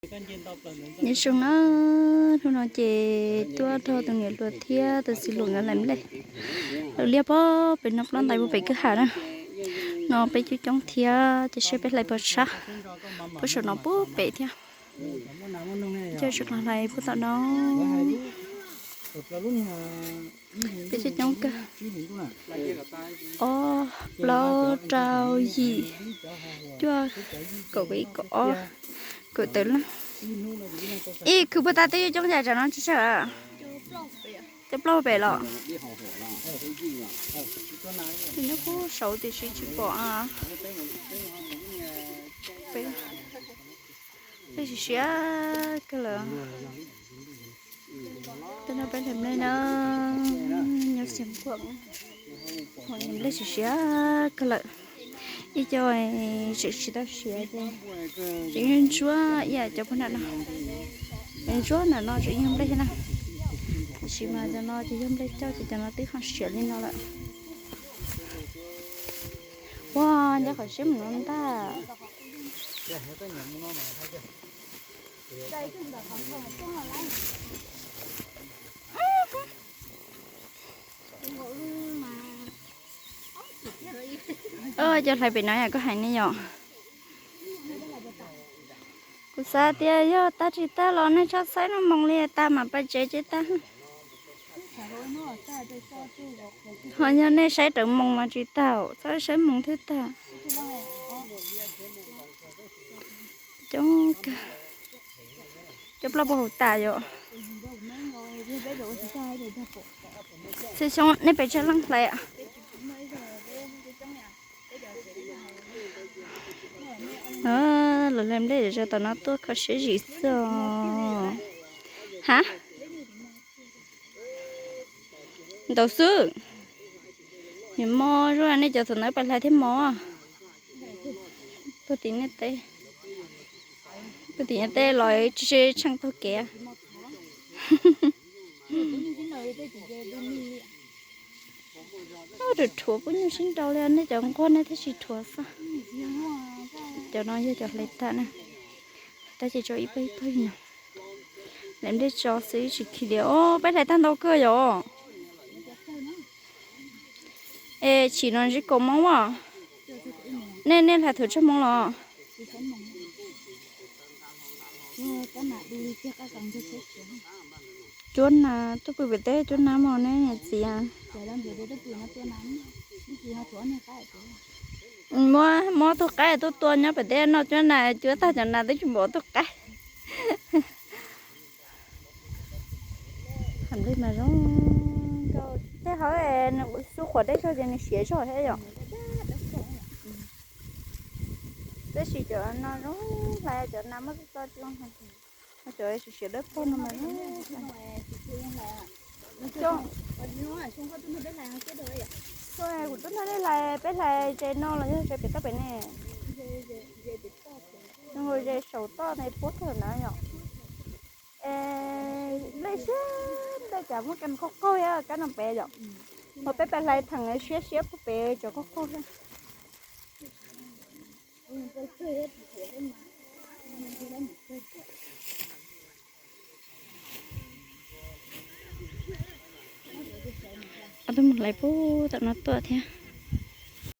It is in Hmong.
Nyob zoo na, hnub no ces tuaj nrog tus niam hluas thiab tus txiv hluas nkawd hlais nplej. Lawv liaj pog pem no, plaub ntais puag pem kwj ha na. No peb coob coob thiab ces seb peb hlais puas tshab. Puag saum no puag pem thiab. Coj tsis los hlais puag tom no. Peb coob coob kawg. Ob, plaub, rau, yim, cuaj, kaum ib, kaum ob, kaum tawm leej. Ib khwv puag ta twb coob cas tsam no tsis tsawg. Cov plaub pem los. Nyob puag saud tiam sis tsis pom. Nplej siav siav kawg lawm. Tej no peb hlais nplej na, nyob Xeev Khuam, nplej siav siav kawg lawm. Ib co tseem tsis tau siav ces tseem ntsuab ib yam cov puag nram no. Ntsuab nram no tseem yog nplej thiab na. Tiam sis mas cov no ces yog nplej coj ces cov no twb ho siav li no lawm. Ua, nco qhov siab mus no ntag. Cov hlais pem no yom, koj hais ne yom. Kuv xav tias yog tag tsis tag los nej txhob saib no, moos li tag mas pais tsev ces tag. Ho yog nej saib raws moos mas tsis tag, txhob saib moos thiaj tag. Coob kawg. Cov plaub puag hauv tas yom. Txhia xyoo nej pes tsawg leej hlais? Los hlais nplej zog tom no tuaj kho siab zim xwb os. Ha? Ntau xwb. Nws mob zuj, nej cov thaum ntawd pais hlais thiab mog. Puag tim nej teb, puag tim nej teb los tsis tsheej taug kev. Rhuav rhuav pub nyuj sib nraus li, nej cov nquag nej thiaj tsis rhuav xwb. Cov no yog cov hlais tag na, tab sis tso ib pawg ib pawg no. Hlais nplej tso xwb tsis khi li os, peb hlais tag ntau kawg yom. Es chim no ntsib kaum moos as. Nej, nej hlais thaum tsawg moos los? Cuab nas tuaj pw pem teb, cuab nas mog nej niam txiv. Muab, muab tug qaib tuaj tua nyob pem teb noj cuab nas, cuab tag cov nas twb tsis npaum tug qaib. Nplej mas zoo nkauj, tej hauv nws xub qhuav deb zog ces nws siav zog thiab yom. Tab sis cov no zoo hlais, cov nas muab txo txo, cov siav siav dawb paug no mas zoo. Kuv tuaj nrog nej hlais, peb hlais ze no los yog ze pem toj pem ne? Zoo nkaus ze saum toj ne, puab kawg na yom. Es nplej siab, nplej cas muaj kab qaug qaug thiab kab no pem yom. Ho peb pais hlais theem siab siab puag pem cov qaug qaug thiab. Ob tug mus hlais puag tom no tuaj thiab.